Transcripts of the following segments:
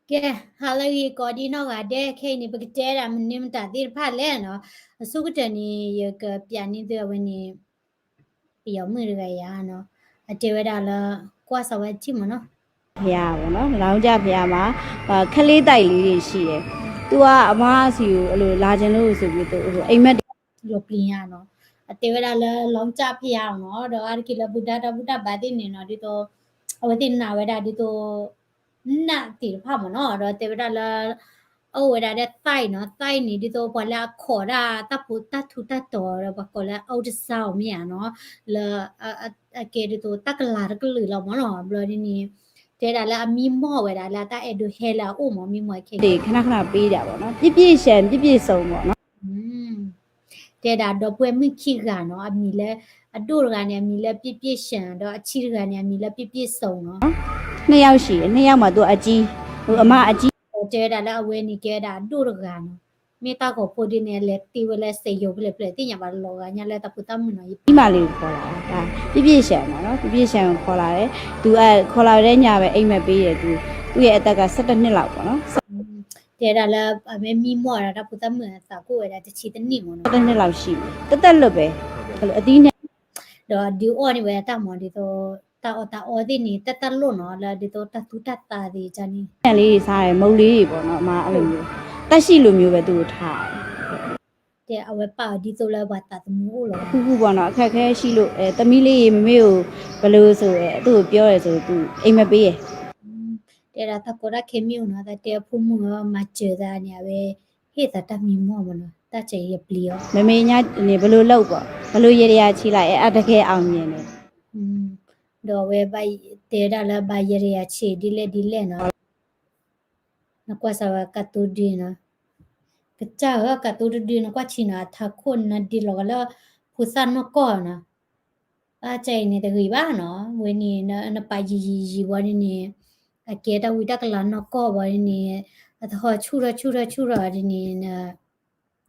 ကဲ, ဟါလၢအဂ့ၤကိးဒံနီၢ်ဂၤဒဲး, ခဲအံၤန့ၣ် ပကတဲဒၣ်မနုၤမတၤသ့ၣ်တဖၣ်လဲၣ်နီၤ. အဆိကတၢၢ်န့ၣ် ယကပျးန့ၢ်သုအဝဲန့ၣ် ပယီၤမုၣ်တဂၤအံၤနီၤ, အတဲဝဲဒၣ်လၢ ကွၢ်စးဝဲထံၣ်မးနီၤ. ဘုရားပေါ့နော်, လောင်းကြဘုရားမှာ အဲ, ကလေးတိုက်လေးတွေရှိတယ်။ သူကအမဆီကို အဲ့လိုလာချင်လို့ဆိုပြီး သူအိမ်မက်တွေ လီၤပျံၤညါနီၤ, အတဲဝဲဒၣ်လၢ လောင်းကြဘုရားနီၤ, ဒီးအါတက့ၢ်လၢ ဘူးဒါတၢ်ဘူၣ်တၢ်ဘါသ့ၣ်န့ၣ်နီၤ, ဒ်သိး အဝဲသ့ၣ်နာ်ဝဲဒၣ်ဒ်သိး နၢ်သ့ၣ်တဖၣ်မးနီၤ, ဒီးတဲဝဲဒၣ်လၢ အအိၣ်ဝဲဒၣ်ဒီး သၢၣ်နီၤ, သၢၣ်န့ၣ် ဒ်သိးပှၤလၢအခိးဒၣ်တၢ်ဖိတၢ်ထူးတၢ်တီၤဒီး ပှၤကိးလၢ အအိၣ်တစါအီၤမ့ၢ်ဧါနီၤ, လၢ အကဲဒ်သိးတၢ်ကလၤတကလုာ်လီၤမးနီၤ, ဘျီဒ်န့ၣ် တဲဒၣ်လၢအမံမီၢ်ဝဲဒၣ်လၢအတၢ်အဲၣ်ဒိးဟဲလၢအအိၣ်မး, မံမီၢ်ခဲန့ၣ် ခဏခဏပေးတာပေါ့နော်, ပြည့်ပြည့်စုံစုံပေါ့နော်. တဲဒၣ်ဒီပုၢ်ဝဲၢ်မုၣ်ခံဂၤနီၤ, အမံၤလၢ အဒိၣ်တဂၤန့ၣ် အမံၤလၢ ပြည့်ပြည့်စုံ ဒီးအဆံးတဂၤန့ၣ် အမံၤလၢ ပြည့်ပြည့်စုံနီၤ. နှစ်ယောက်ရှိတယ်, နှစ်ယောက်မှာ သူအကြီး, အမအကြီး, တဲဝဲဒၣ်လၢအဝဲန့ၣ်ကဲဒၣ်အဒိၣ်တဂၤနီၤ, မ့ၢ်တၢ်ဂီၤဖိဒ်န့ၣ် အလဲၤတ့ဝဲလၢစက်ရုံဖျဲးဖျဲး သ့ၣ်ညါဘၣ်လီၤဂာ်ညါလၢတၢ်ဖိသၣ်မုၣ်နီၤ, အံၤမးလံ ခေါ်လာတာ, ပြည့်ပြည့်စုံပေါ့နော်, ပြည့်ပြည့်စုံ ခေါ်လာတယ်, သူအခေါ်လာတဲ့ညပဲ အိမ်မက်ပေးတယ်, သူ, သူ့ရဲ့အသက်က ဆယ့်တစ်နှစ်လောက်ပေါ့နော်. တဲဒၣ်လၢ အမ့ၢ်မံမီၢ်ဒီး တၢ်ဖိသၣ်မုၣ်အသးကအိၣ်ဝဲဒၣ်တဆံတနံၣ်မးနီၤ, ဆယ့်တစ်နှစ်လောက်ရှိပြီ, တသက်လို့ပဲ, အသီးန့ၣ်, ဒီးဒုးအီၣ်န့ၢ်ဝဲတၢ်မၤဒ်သိး တၢ်အီၣ်တၢ်အီသ့ၣ်န့ၣ် တၢ်တၢ်လိၣ်နီၤ, လၢဒ်သိးတၢ်သူတၢ်သးသ့ၣ်န့ၣ် လေးစားတယ်, မုန်းလေးပေါ့နော်, အမအဲ့လိုမျိုး, သက်ရှိလိုမျိုးပဲ သူ့ကိုထားတယ်. တဲအဝဲပာ်အီၤဒ်သိးလၢပှၤသးသမူအိၣ်လီၤ, ဖူဖူပေါ့နော်, အခက်အခဲရှိလို့, အဲ, သမီးလေးရေ မမေ့ကို ဘယ်လိုဆို, အဲ, သူ့ကိုပြောတယ်ဆို, သူအိမ်မက်ပေးရယ်. တဲဒၣ်တၢ်ကီတၢ်ခဲမ့ၢ်အိၣ်နီၤ, တၢ်တဲအဖိမုၣ်အီၤ မၤစၢၤသးန့ၣ် အဝဲ ဟ့ၣ်သးတၢ်မံမီၢ်မးနီၤ, တၢ်စဲးယပျံၤအီၤ, မမေ့ညါန့ၣ် ဘယ်လိုလုပ်ပေါ့, ဘယ်လိုရေရာခြေလိုက်, အဲ, အတကယ်အောင်မြင်တယ်. ဒီးအဝဲဘၣ်တဲဒၣ်လၢ ဘၣ်ရေရာခြေဒ်လဲၣ်ဒ်လဲၣ်နီၤ. နကွၢ်စးဝဲကးတိဒုနီၤ, ကစၢ်ဧၢ ကးတိတဒု နကွၢ်ထံနီၤ, အထးခိၣ်နဒုလီၤဂာ်လၢ ဖိသၣ်နီၢ်ကီၢ်နီၤ. အကဲအံၤန့ၣ်တဂ့ၤဘၣ်နီၤ, ဝဲန့ၣ် နပာ်ယံာ်ယံာ်ယံာ်ဝံၤဒ်န့ၣ်, အကဲတၢ်ဝံတၢ်ကလၤနီၢ်ကီၢ်ဝံၤဒ်န့ၣ်, အတဟီၣ်ဆူၣ်ထီၣ်ဆူၣ်ထီၣ်ဆူၣ်ထီၣ်ဒ်န့ၣ်,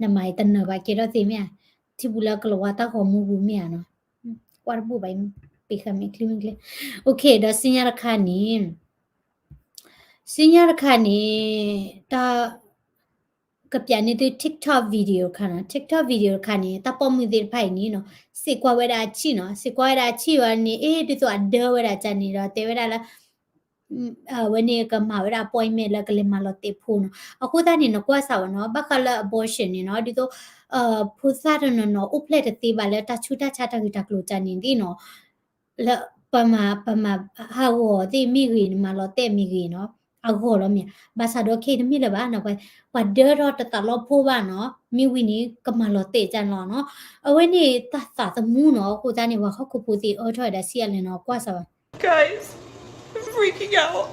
နမၤအံၤတနၢၤဘၣ်ကဲထီၣ်သ့မ့ၢ်ဧါ, ထံပူၤလၢကလီၤဝါတၢ်ဂီၤမူပူၤမ့ၢ်ဧါနီၤ. ကွၢ်တဘူၣ်ဘၣ်, ပ့ၤဃာ်မ့ၢ်ချ့မ့ၢ်ချ့. အိၣ်ခ့ ဒီးစံညါတခါန့ၣ် စံညါတခါန့ၣ် တၢ် ကပျးန့ၢ်သု TikTok video တခါနီၤ, TikTok video တခါန့ၣ် တၢ်ပိာ်မုၣ်သ့ၣ်တဖၣ်အံၤန့ၣ်နီၤ, စံးကွၢ်ဝဲဒၣ်အဆံၣ်နီၤ, စံးကွၢ်ဝဲဒၣ်အဆံၣ်ဝဲန့ၣ် အ့ၣ် ဒ်သိးအဒၢဝဲဒၣ်ကန့ၣ်ဒီး တဲဝဲဒၣ်လၢ အဝဲန့ၣ်ကမၤဝဲဒၣ် appointment လၢကလဲၤမၤလီၤတဲာ်ဖိနီၤ. အဃိသတးန့ၣ် နကွၢ်စးဝဲနီၤ, ဘၣ်ဃးလၢ abortion န့ၣ်နီၤ, ဒ်သိး ဖိသၣ်တနီၤနီၤ အိၣ်ဖျဲၣ်တသ့ဘၣ်လၢတၢ်ဆူးတၢ်ဆါတၢ်ဂ့ၢ်တၢ်ကျိၤကန့ၣ်သ့ၣ်နီၤ, လၢပမၤ ပမၤဟးဂီၤသ့ၣ်မ့ၢ်ဂ့ၤန့ၣ် မၤလီၤတဲာ်မ့ၢ်ဂ့ၤနီၤ, အဂီၢ်လီၤမ့ၢ်ဧါ. ဘၣ်ဆၣ်ဒီးခဲအံၤတမ့ၢ်လၢၤဘၣ်နီၤ, ပှၤဒၢထီၣ်တသးလီဖိဘၣ်နီၤ, မ့ၢ်ဝံၤန့ၣ် ကမၤလီၤတဲာ်ကန့ၣ်လီၤနီၤ. အဝဲန့ၣ်တၢ်သးသမူနီၤ, အဃိသတးန့ၣ် ပှၤဟီၣ်ခိၣ်ဖိသ့ၣ်အၢထီၣ်ဝဲဒၣ်ဆံးအါလဲၣ်နီၤ, ကွၢ်စးဝဲ Guys, I'm freaking out.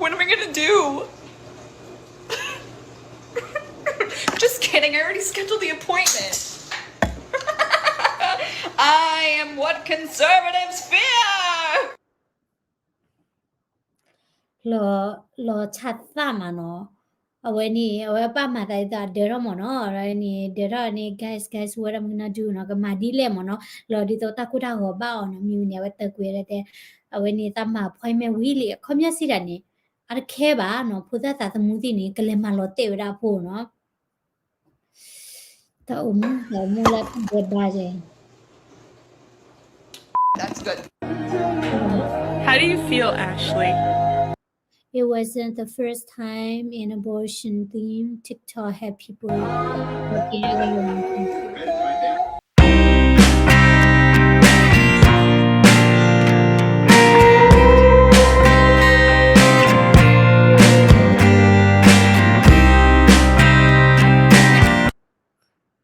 What am I gonna do? Just kidding, I already scheduled the appointment. I am what conservatives fear. လီၤ လီၤဆၣ်သၣ်မးနီၤ, အဝဲန့ၣ် အဝဲပာ်မၤသးဒ်သိးအဒၢထီၣ်မးနီၤ, န့ၣ် ဒၢထီၣ်န့ၣ် guys, guys, what am I gonna do နီၤ, ကမၤဒ်လဲၣ်မးနီၤ, လီၤဒ်သိးတၢ်ကိၢ်တၢ်ဂီၤဘၣ်အီၤနီၤ, မ့ၢ်ဝံၤန့ၣ် အဝဲတၢ်ကွဲးဒၣ်တဲ, အဝဲန့ၣ်တၢ်မၤ appointment ဝံၤလံ, အခီပညီစံးဒၣ်န့ၣ် အတခဲဘၣ်နီၤ, ဖိသၣ်သးသမူသ့ၣ်န့ၣ် ကလဲၤမၤလီၤတဲာ်ဝဲဒၣ်အဖိနီၤ. တၢ်အိၣ်မူ တၢ်အိၣ်မူလၢတၢ်ဒဲးဘးယဲၢ်. That's good. How do you feel, Ashley? It wasn't the first time an abortion themed TikTok had people looking at it.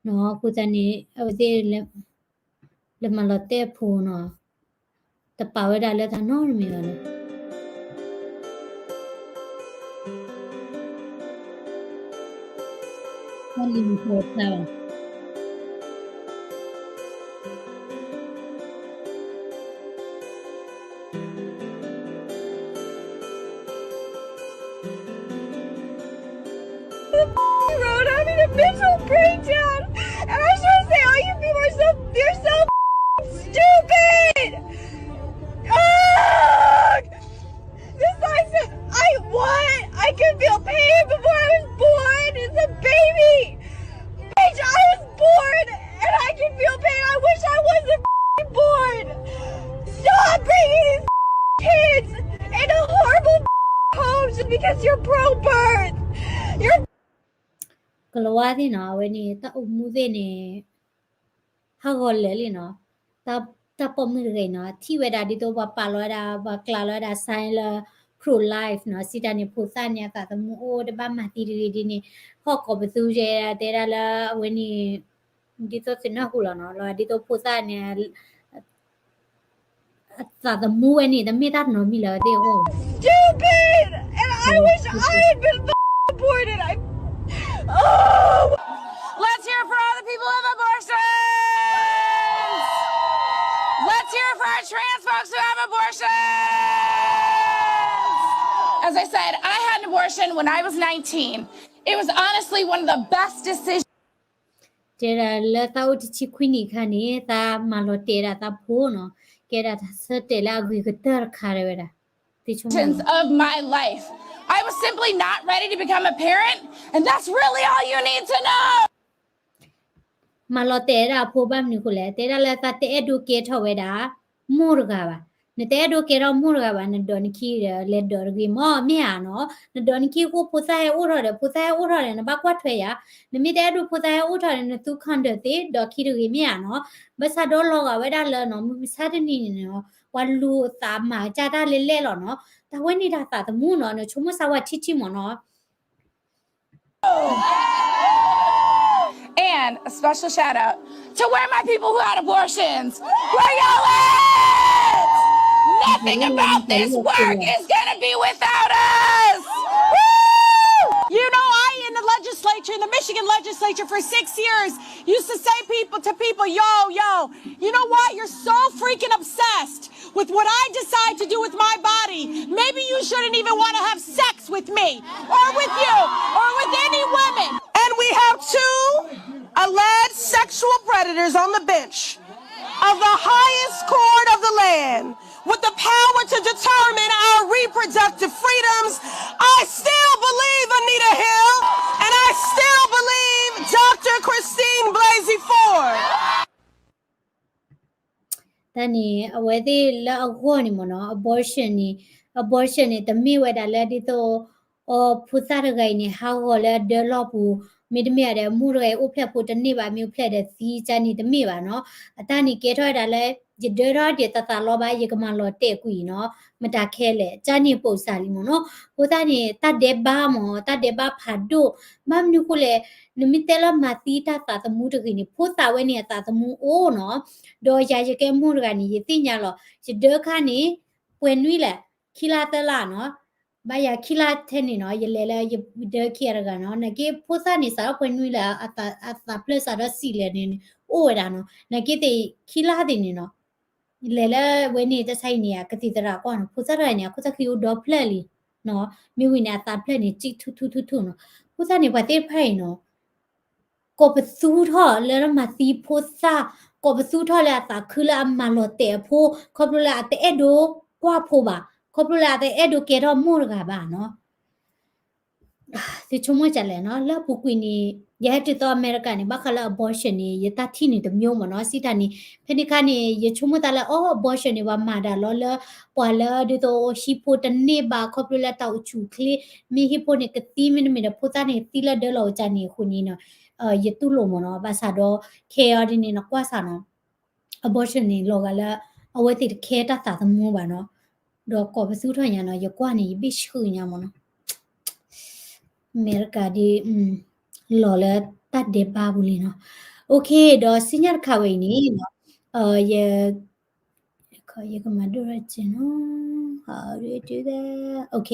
နီၤ အဃိသတးန့ၣ် အဝဲသ့ၣ် လဲၤမၤလီၤတဲာ်အဖိနီၤ, တပာ်ဝဲဒၣ်လၢတၢ်နီတမံၤဘၣ်နီၤ. တၢ်လံၤမုၢ်ဖိတၢ်ဘၣ် road having a mental breakdown. And I just want to say, all you people are so, you're so stupid. Ah! ဝါသ့ၣ်နီၤ အဝဲန့ၣ် တၢ်အိၣ်မူသ့ၣ်န့ၣ် ဟးဂီၤလၢာ်လံနီၤ, တၢ်ပိာ်မုၣ်တဂၤအံၤနီၤ ထံၣ်ဝဲဒၣ်ဒ်သိးပှၤပာ်လီၤဝဲဒၣ် ပှၤကျးလီၤဝဲဒၣ် sign လၢ pro life နီၤ, စံးတၢ်န့ၣ် ဖိသၣ်န့ၣ် အသးသမူအိၣ် တဘၣ်မၤသံတဂ့ၤဒ်န့ၣ်, ဟီၣ်ကိးပသူတဲဒၣ်လၢအဝဲန့ၣ် ဒ်သိးသုနၢ်ဟူလီၤနီၤ, လီၤဒ်သိးဖိသၣ်န့ၣ် အသးသမူဝဲန့ၣ် တမ့ၢ်တၢ်နီတမံၤလၢအဝဲသ့ၣ်အဂီၢ်ဘၣ်. Stupid! And I wish I had been aborted. I, oh! Let's hear it for all the people who have abortions. Let's hear it for our trans folks who have abortions. As I said, I had an abortion when I was nineteen. It was honestly one of the best decisions. တဲဒၣ်လၢသးအိၣ်တဆံခွံနံၣ်အခါန့ၣ် သးမၤလီၤတဲာ်ဒၣ်သးဖိနီၤ, ကဲဒၣ်တၢ်ဆၢတဲာ်လၢအဂ့ၤကတၢၢ်တခါတဲဝဲဒၣ်, သ့ဆိကမိၣ် of my life. I was simply not ready to become a parent, and that's really all you need to know. မၤလီၤတဲာ်ဝဲဒၣ်အဖိဘၣ်မနုၤအဃိလဲၣ်, တဲဒၣ်လၢသးတအဲၣ်ဒိးကဲထီၣ်ဝဲဒၣ် မိၢ်တဂၤဘၣ်. နတအဲၣ်ဒိးကဲထီၣ်မိၢ်တဂၤဘၣ်, နဒိးနခံဒီး လဲၤဒိးတဂ့ၤမ့ၢ် မ့ၢ်ဧါနီၤ. နဒိးနခံအဃိဖိသၣ်ဟဲအိၣ်ထီၣ်ဒီး ဖိသၣ်ဟဲအိၣ်ထီၣ်ဒီး နဘၣ်ကွၢ်ထွဲယၤ, နမ့ၢ်တအဲၣ်ဒိးဖိသၣ်ဟဲအိၣ်ထီၣ်ဒီး နသူ condom သ့ ဒိးခံတဂ့ၤမ့ၢ်ဧါနီၤ. ဘၣ်ဆၣ်ဒီးလီၤဂာ်ဝဲဒၣ်လၢနီၤ မုၢ်မဆါတနံၤန့ၣ်နီၤ ပှၤလူၤသးမၤကၢ်တၢ်လဲၣ်လဲၣ်လီၤနီၤ. တၢ်ဝဲန့ၣ်တၢ်သးသမူနီၤ နဆိကမိၣ်စၢ်ဝဲထံထံမ့ၢ်နီၤ. And a special shout out to where my people who had abortions, where y'all at? Nothing about this work is gonna be without us. Woo! You know, I in the legislature, in the Michigan legislature for six years, used to say people to people, yo, yo, you know what? You're so freaking obsessed with what I decide to do with my body, maybe you shouldn't even want to have sex with me or with you or with any woman. And we have two alleged sexual predators on the bench of the highest court of the land with the power to determine our reproductive freedoms. I still believe Anita Hill, and I still believe Doctor Christine Blasey Ford. တၢ်န့ၣ် အဝဲသ့ၣ်လၢအဂီၢ်န့ၣ်မ့ၢ်နီၤ abortion န့ၣ် abortion န့ၣ် တမ့ၢ်ဝဲဒၣ်လၢဒ်သိး အဖိသၣ်တဂၤအံၤန့ၣ် ဟးဂီၤလၢအဒၢလီၢ်ပူၤ, မ့တမ့ၢ်ဒီး မိၢ်တဂၤအံၤအိၣ်ဖျဲၣ်ဖိတန့ၢ်ဘၣ် မ့ၢ်အိၣ်ဖျဲၣ်ဒီးသံ ကန့ၣ်တမ့ၢ်ဘၣ်နီၤ. အတၢ်န့ၣ်ကဲထီၣ်ဝဲဒၣ်လၢ ယဒၢထီၣ်ဒံးသးသးလီၤဘၣ် ယကမၤလီၤတဲာ်ကွံာ်နီၤ မတၤခဲလဲၣ် ကန့ၣ်ပိာ်စၢ်လံမ့ၢ်နီၤ. ဖိသၣ်န့ၣ် တၢ်ဒဲးဘးမ့ၢ် တၢ်ဒဲးဘးဖးဒိၣ်, ဘၣ်မနုၤအဃိလဲၣ် နမ့ၢ်တဲလၢမၤသံတၢ်သးသမူတဂ့ၤန့ၣ် ဖိသၣ်ဝဲန့ၣ်အသးသမူအိၣ်နီၤ. ဒီးယၤယကဲမိၢ်တဂၤန့ၣ် ယသ့ၣ်ညါလီၤ ယဒၢခါန့ၣ် ပှဲၤနွံလဲၣ် ခံလါသၢလါနီၤ. ဘၣ်ယၤခံလါထဲန့ၣ်နီၤ ယလဲၤလၢယဒၢခံဂၤတဂၤနီၤ နာ်က့ဖိသၣ်န့ၣ်စးထီၣ်ပှဲၤနွံလဲၣ် အသးဖျၢၣ်စးထီၣ်စံၣ်လဲၣ်န့ၣ် အိၣ်ဝဲဒၣ်နီၤ နာ်က့သ့ၣ်ခံလါသ့ၣ်န့ၣ်နီၤ လဲၤလၢဝဲန့ၣ် တၢ်ဆါအံၤန့ၣ် ကသံၣ်သရၣ်ကွၢ်နီၤ ဖိသၣ်တဂၤန့ၣ် အခိၣ်သၣ်ဃံအိၣ်ဒီဖျၢၣ်လံနီၤ မ့ၢ်ဝံၤန့ၣ် အသးဖျၢၣ်န့ၣ် စံၣ်ထူထူထူထူနီၤ. ဖိသၣ်န့ၣ် ပှၤသ့ၣ်တဖၣ်အံၤနီၤ ကိးပသူထီၣ်လၢမၤသံဖိသၣ်, ကိးပသူထီၣ်လၢအသးခုလၢအမၤလီၤတဲာ်အဖိ ခီဖျိလၢအတအဲၣ်ဒိးကွၢ်ဖိဘၣ်, ခီဖျိလၢအတအဲၣ်ဒိးကဲထီၣ်မိၢ်တဂၤဘၣ်နီၤ. သုဆိကမိၣ်ဒ်လဲၣ်နီၤ လၢအပူၤကွံာ်န့ၣ် ယဟဲတုၤသိးအမဲရကၤန့ၣ် ဘၣ်ဃးလၢ abortion န့ၣ် ယတၢ်ထံၣ်န့ၣ်တမျိုးမ့ၢ်နီၤ စံးတၢ်န့ၣ် ဖဲန့ၣ်ခါန့ၣ် ယဆိကမိၣ်သးလၢ အီ abortion န့ၣ် ပှၤမၤဒၣ်လီၤလၢ ပှၤလၢဒ်သိးဟံၣ်ဖိတန့ၢ်ဘၣ် ခီဖျိလၢတၢ်အိၣ်ဆူၣ်အိၣ်ချ့ မ့ၢ်ဟံၣ်ဖိန့ၣ်ကသံ မ့တမ့ၢ်ဒီးဖိသၣ်န့ၣ်သံလၢဒၢလီၤအကၢန့ၣ်အဃိန့ၣ်နီၤ ယတူၢ်လိာ်မ့ၢ်နီၤ ဘၣ်ဆၣ်ဒီး ခဲအံၤဒ်န့ၣ်နီၤ ကွၢ်စးနီၤ abortion န့ၣ် လီၤဂာ်လၢ အဝဲသ့ၣ်တခဲတၢ်သးသမူဘၣ်နီၤ ဒီးကိးပသူထီၣ်ညါနီၤ ယကွၢ်န့ၣ် ယဘ့ၣ်ဆှုၣ်ညါမ့ၢ်နီၤ အမဲရကၤဒ် လီၤလၢတၢ်ဒဲးဘးပူၤလံနီၤ OK ဒီးစံၣ်ညီၣ်တခါဝဲအံၤန့ၣ် ယ ယကမၤဒိၣ်ရၣ်က့နီၤ OK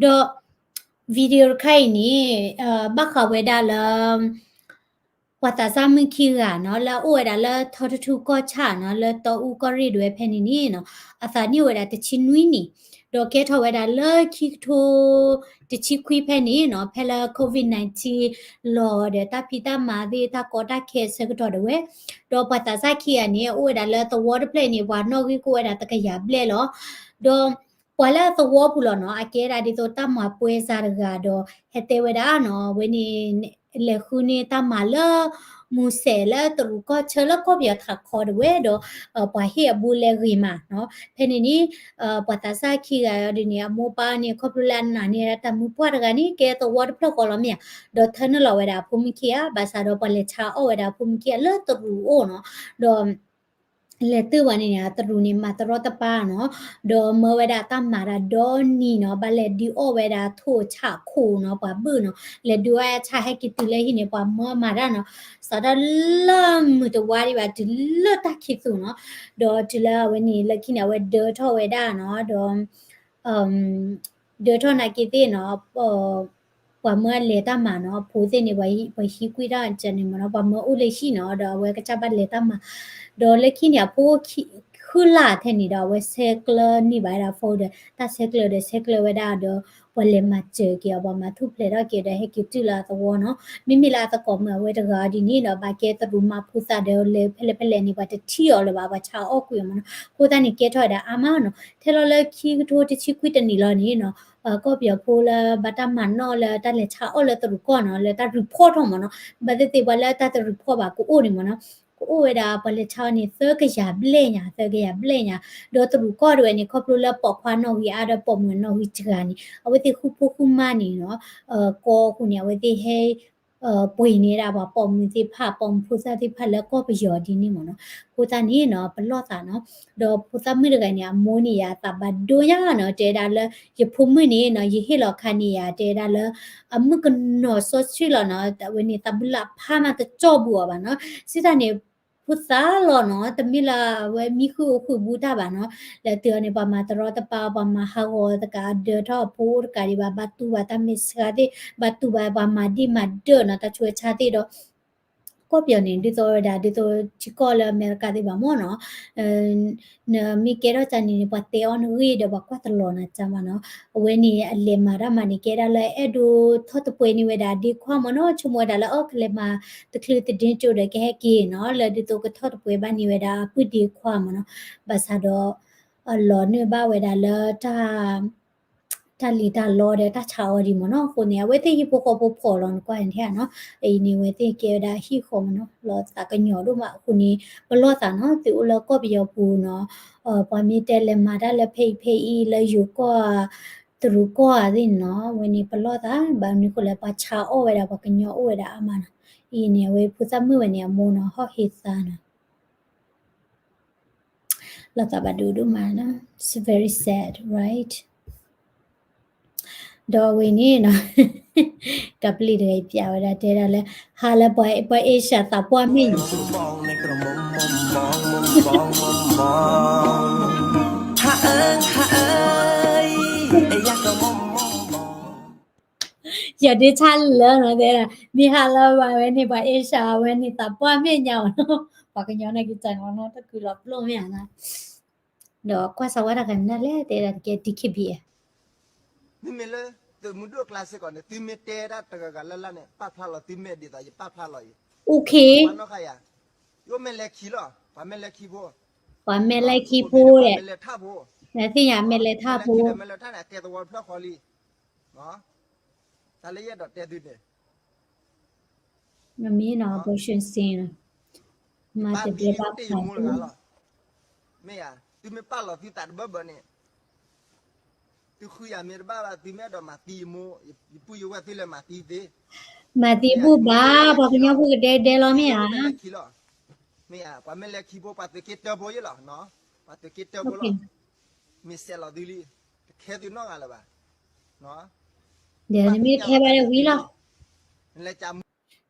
ဒီး video တခါအံၤန့ၣ် ဘၣ်ဃးဝဲဒၣ်လၢ ပှၤသးစၢ်မုၣ်ခံဂၤနီၤ လၢအအိၣ်ဝဲဒၣ်လၢထီတထူၣ်ကီၢ်ဆၣ်နီၤ လၢတီအူကီၢ်ရ့ၣ်ဒၣ်ဝဲဖဲန့ၣ်န့ၣ်နီၤ အသးနံၣ်အိၣ်ဝဲဒၣ်တဆံနွံနံၣ် ဒီးကဲထီၣ်ဝဲဒၣ်လၢခံကထိတဆံခွံဖဲန့ၣ်နီၤ ဖဲလၢ COVID nineteen လီၤဒီးတၢ်ဖံးတၢ်မၤသ့ၣ် တၢ်ကီတၢ်ခဲအဆၢကတီၢ်ဒၣ်ဝဲ ဒီးပှၤသးစၢ်ခံဂၤန့ၣ် အိၣ်ဝဲဒၣ်လၢသဝီတဖျၢၣ်န့ၣ် ပှၤနီၣ်ဂံၢ်ကအိၣ်ဝဲဒၣ်တကယၤဘျဲၣ်လီၤ ဒီးပှၤလၢအသဝီပူၤလီၤနီၤ အကဲဒၣ်ဒ်သိးတၢ်မၤပွဲစားတဂၤဒီး ဟဲတဲဝဲဒၣ်နီၤ အဝဲန့ၣ် လဲၤဃုန့ၢ်တၢ်မၤလၢ မူၤစဲးလၢတရူးကီၢ်ဆၢလၢကီၢ်ပယီၤထးခီတဝဲဒီး ပှၤဟ့ၣ်အဘူးလဲဂ့ၤမးနီၤ. ဖဲန့ၣ်န့ၣ် ပှၤသးစၢ်ခံဂၤအံၤဒ်န့ၣ် အမိၢ်ပၢ်န့ၣ် ခီဖျိလၢအနာ်န့ၢ်တၢ်မုၢ်ပှၢ်တဂၤန့ၣ် ကဲသဝီတဖျၢၣ်ဃီလီၤမ့ၢ်ဧါ, ဒီးထၢနုာ်လီၤဝဲဒၣ်အဖိမုၣ်ခံဂၤ ဘၣ်ဆၣ်ဒီးပှၤလဲၤဆါအီၣ်ဝဲဒၣ်အဖိမုၣ်ခံဂၤလၢတရူးအိၣ်နီၤ, ဒီး လဲၤတုၤဘၣ်န့ၣ်န့ၣ် တရူးန့ၣ် မၤတရီတပါနီၤ, ဒီးမၢဝဲဒၣ်တၢ်မၤတၢ်ဒီနံၤနီၤ, ဘၣ်လဲၤဒုးအီၣ်ဝဲဒၣ်ထိၣ်ဆၣ်ခိၣ်နီၤ, ပှၤဘုၣ်နီၤ, လဲၤဒုးအီၣ်ဆၣ်ဟဲက့ၤတုၤလၢဟံၣ်န့ၣ် ပှၤမၢမၤတၢ်နီၤ, စးထီၣ်လၢမုၢ်တဝါဒံးဘၣ် တုၤလၢတၢ်ခံးသူၣ်နီၤ, ဒီးတုၤလၢအဝဲန့ၣ် လၢခံန့ၣ် အဝဲဒၢထီၣ်ဝဲဒၣ်နီၤ, ဒီး ဒၢထီၣ်နာ်က့သ့ၣ်နီၤ, ပှၤမၢအလဲၤတၢ်မၤနီၤ, အဖိသ့ၣ်န့ၣ် ပှၤဟံးကွံာ်တၢ်ကန့ၣ်မ့ၢ်နီၤ, ပှၤမၢအိၣ်လၢဟံၣ်နီၤ, ဒီးအဝဲကစၢ်ဘၣ်လဲၤတၢ်မၤ, ဒီးလၢခံန့ၣ် အဖိဃုလါထဲန့ၣ်ဒီး အဝဲဆဲးကျၢန့ၢ်ဘၣ်ဝဲဒၣ် phone ဒီး တၢ်ဆဲးကျၢဒီးဆဲးကျၢဝဲဒၣ်ဒီး ပှၤလဲၤမၤစၢၤက့ၤအီၤ ပှၤမၤထူၣ်ဖျဲးထီၣ်က့ၤဒီး ဟဲက့ၤတုၤလၢအသဝီနီၤ, မ့မ့ၢ်လၢအသကိးမုၣ်အဝဲတဂၤဒ်န့ၣ်ဒီး ဘၣ်ကဲတရူးမၤဖိသၣ်ဒီးလဲၤဖဲလဲၣ်ဖဲလဲၣ်န့ၣ် ပှၤတထံၣ်အီၤလၢၤဘၣ် ပှၤဆါအီၣ်ကွံာ်အီၤမ့ၢ်နီၤ, အဃိသတးန့ၣ် ကဲထီၣ်ဝဲဒၣ်အါမးနီၤ, ထဲလီၤလၢခံကထိတဆံခွံတနံၣ်လီၤန့ၣ်နီၤ ပှၤကီၢ်ပယီၤဖိလၢဘၣ်တၢ်မၤနီၣ်လၢတၢ်လဲၤဆါအီၣ်လၢတရူးကီၢ်နီၤ လၢတၢ် report ထီၣ်မ့ၢ်နီၤ, ဘၣ်သ့ၣ်သ့ၣ်ပှၤလၢတၢ်တ report ဘၣ်ကအိၣ်န့ၣ်မ့ၢ်နီၤ, ကအိၣ်ဝဲဒၣ်ပှၤလဲၤဆါအီၣ်န့ၣ် သၢကယၤဘျဲၣ်ညါ သၢကယၤဘျဲၣ်ညါ, ဒီးတရူးကီၢ်တဝဲန့ၣ် ခီဖျိလၢပိာ်ခွါနီၣ်ဂံၢ်အါဒီးပိာ်မုၣ်နီၣ်ဂံၢ်စှၤန့ၣ် အဝဲသ့ၣ်ဃူဖိဃူမါန့ၣ်နီၤ, ကီၢ်အဃိန့ၣ် အဝဲသ့ၣ်ဟဲ ပှ့ၤန့ၢ်ဒၣ်ပှၤပိာ်မုၣ်သ့ၣ်တဖၣ် ပိာ်မုၣ်ဖိသၣ်သ့ၣ်တဖၣ်လၢကီၢ်ပယီၤဒ်န့ၣ်မ့ၢ်နီၤ, အဃိသတးန့ၣ်နီၤ ပလီၢ်သးနီၤ, ဒီးဖိသၣ်မုၣ်တဂၤန့ၣ် အမိၢ်န့ၣ်ယၤသးဘၣ်ဒိညါနီၤ တဲဒၣ်လၢ ယဖိမုၣ်န့ၣ်နီၤ ယဟ့ၣ်လီၤခါန့ၣ်ယၤ တဲဒၣ်လၢ အမုၣ်ကနီၤစီဆှံလီၤနီၤ, အဝဲန့ၣ်သးဘုလၢ်ဖးမးတကၠီၣ်ဘူးအီၤဘၣ်နီၤ, စံးတၢ်န့ၣ် ဖိသၣ်လီၤနီၤ တမ့ၢ်လၢအဝဲမံဃုာ်အိၣ်ဃုာ်ဘူးတၢ်ဘၣ်နီၤ, လဲၤတုၤအီၤန့ၣ် ပှၤမၤတရီတပါ ပှၤမၤဟးဂီၤတကး အဒၢထီၣ်အဖိအိၣ်တကးဒံးဘၣ် ဘၣ်တူၢ်ဘၣ်တၢ်မဲာ်ဆှးသ့ၣ် ဘၣ်တူၢ်ဘၣ်ပှၤမၤဒံၣ်မၤဒၢၣ်နီၤ တၢ်ဆူးတၢ်ဆါသ့ၣ်ဒီး ကီၢ်ပယီၤန့ၣ် ဒ်သိးဝဲဒၣ် ဒ်သိးထံကီၢ်လၢအမဲရကၤသ့ၣ်ဘၣ်မ့ၢ်နီၤ, နမ့ၢ်ကဲထီၣ်ကန့ၣ်န့ၣ် ပှၤတဲအီၤနဂ့ၢ်ဒီးပှၤကွၢ်တလီၤနၤကမးနီၤ, အဝဲန့ၣ် အလဲၤမၤတၢ်မၤန့ၣ် ကဲဒၣ်လၢအဲၣ်ဒိးထီၣ်တပှဲၤန့ၢ်ဝဲဒၣ်ဒ့ခွါမ့ၢ်နီၤ, ဆိကမိၣ်ဝဲဒၣ်လၢအီၣ်ကလဲၤမၤတချုးသဒ့ကၠိဒီးကဟဲက့ၤနီၤ, လၢဒ်သိးကထီၣ်တပှဲၤဘၣ်န့ၢ်ဝဲဒၣ်အပုၢ်ဒ့ခွါမ့ၢ်နီၤ, ဘၣ်ဆၣ်ဒီး အလီၤနုာ်ဘၣ်ဝဲဒၣ်လၢ တၢ်လံၤတၢ်လီဒီးတၢ်ဆါအီၤဒံးမ့ၢ်နီၤ, အဃိန့ၣ် အဝဲသ့ၣ်ဟံၣ်ဖိဃီဖိဖှီၣ်လီၤ နကွၢ်န့ၣ်နီၤ, အံၤန့ၣ် အဝဲသ့ၣ်ကဲဝဲဒၣ်ဟံၣ်ဃီမ့ၢ်နီၤ, လီၤသးကညီၤဒိၣ်မးအဃိန့ၣ် ပလီၢ်သးနီၤ, သုအိၣ်လၢကီၢ်ပယီၤပူၤနီၤ, ပှၤမ့ၢ်တဲလဲၤမၤတၢ်လၢဖဲအံၤဖဲအံၤလၢယိၤကီၢ် တရူးကီၢ်ဧါသ့ၣ်န့ၣ်နီၤ, အဝဲန့ၣ်ပလီၢ်သး ဘၣ်မနုၤဃိလဲၣ် ပှၤဆါအီၣ်ဝဲဒၣ် ပှၤကညီအိၣ်ဝဲဒၣ်အါမးနီၤ, အံၤန့ၣ် အဝဲဖိသၣ်မုၣ်ဝဲန့ၣ် အမိၢ်နီၤ ဟီၣ်ဟ့သါနီၤ လီၤသးဘၣ်ဒိဒိၣ်မးနီၤ, it's very sad, right? ဒီးအဝဲန့ၣ်နီၤ, ကပျံၤတဂၤအံၤပျးဝဲဒၣ်တဲဒၣ်လၢ ဟးလၢပှၤ ပှၤအ့ရှၢၣ်သးပှၢ်မ့ၢ် ယဒ့ဆါလၢနီၤ တဲဒၣ် မ့ၢ်ဟးလၢပှၤဝဲန့ၣ် ပှၤအ့ရှၢၣ်ဝဲန့ၣ် သးပှၢ်မ့ၢ်ညါအီၤနီၤ, ပှၤကညီန့ၣ်ကစၢ်နီၤ တကုၤလီၤပျိၢ်မ့ၢ်ဧါနီၤ, ဒီးကွၢ်စၢၤဝဲတဂၤန့ၣ်လဲၣ် တဲဒၣ်တကဲ တီၣ်ခ့ဘံၣ် မ့မ့ၢ်လၢ သုးမုၢ်ဒိၣ်ကျါစ့ၢ်ကီးန့ၣ် သုမ့ၢ်တဲဒၣ်တဂၤဂၤလၢ်လၢ်န့ၣ် ပာ်ဖျါလီၤသုမဲာ်ဒ်သိးယပာ်ဖျါလီၤအံၤ, အိၣ်ခ့ ပှၤနီၢ်ခါယၤ, ယအိၣ်မဲာ်လဲၤခံလီၤ, ပှၤမဲာ်လဲၤခံဖိ, ပှၤမဲာ်လဲၤခံဖိဒီး မဲာ်လဲၤထၣ်ဖိ, သ့ၣ်ညါမဲာ်လဲၤထၣ်ဖိ, မဲာ်လဲၤထၣ်န့ၣ် အကဲသဝီတဖျၢၣ်ဃီလံ, တၢ်လၢယအဲၣ်ဒိးတဲသုန့ၣ် မ့ၢ်နီၤ abortion scene နီၤ, မၤတဒဲးဘၣ်ဖး မ့ၢ်ဧါ, သုမ့ၢ်ပာ်လီၤသုသးတဘၢဘၢန့ၣ်, သုဃုယၤမ့ၢ်တဘၣ်ဘၣ် သုမ့ၢ်အဲၣ်ဒိးမၤသံယမိၢ်, ယပုၢ်ယဝဲၢ်သုလဲၤမၤသံသ့, မၤသံဘူၣ်ဘၣ် ပှၤကညီဖိကဒဲဒဲလီၤမ့ၢ်ဧါ, မ့ၢ်ဧါ, ပှၤမဲာ်လဲၤခံဖိ ပှၤသုးက့တၢဖိယ့ၣ်လီၤ, ပှၤသုးက့တၢဖိလီၤ, မ့ၢ်စဲးလီၤသုလံ, တခဲသုနီတဂၤလၢၤဘၣ်, ဒီးနမ့ၢ်တခဲဘၣ်ဒီးဝံၤလီၤ,